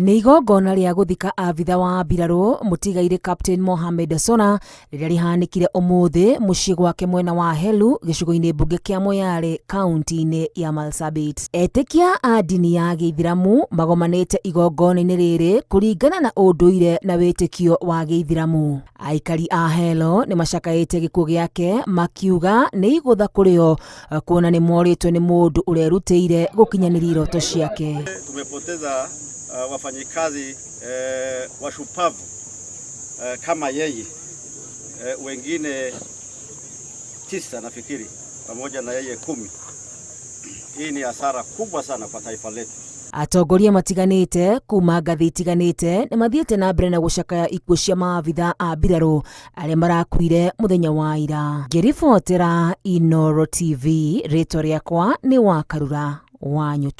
Nĩ igongona rĩa gũthika abitha wa mbirarũ mũtigairĩ Captain Mohamed Sora rĩrĩa rĩhanĩkire ũmũthĩ mũciĩ gwake mwena wa Helu gĩcigo-inĩ mbunge kĩa Moyale kaunti-inĩ ya Marsabit. Etĩkia a ndini ya gĩithiramu magomanĩte igongona-inĩ rĩrĩ kũringana na ũndũire na wĩtĩkio wa gĩithiramu. Aikari a Helo nĩ macakaĩte gĩkuũ gĩake makiuga nĩ igũtha kũrĩ o kuona nĩ morĩtwo nĩ mũndũ ũrerutĩire gũkinyanĩria iroto ciake. Tumepoteza wafanyikazi washupavu kama yeye, wengine 9 nafikiri pamoja na yeye 10. Hii ni hasara kubwa sana kwa taifa letu. Atongoria matiganĩte kuma ngathĩ itiganĩte nĩ mathiĩte na mbere na gũcakaya ikuũ cia maabitha a mbirarũ arĩa marakuire mũthenya wa ira. Ngĩribotera Inooro TV, rĩtwa rĩakwa nĩ Wakarura wa Nyũtũ.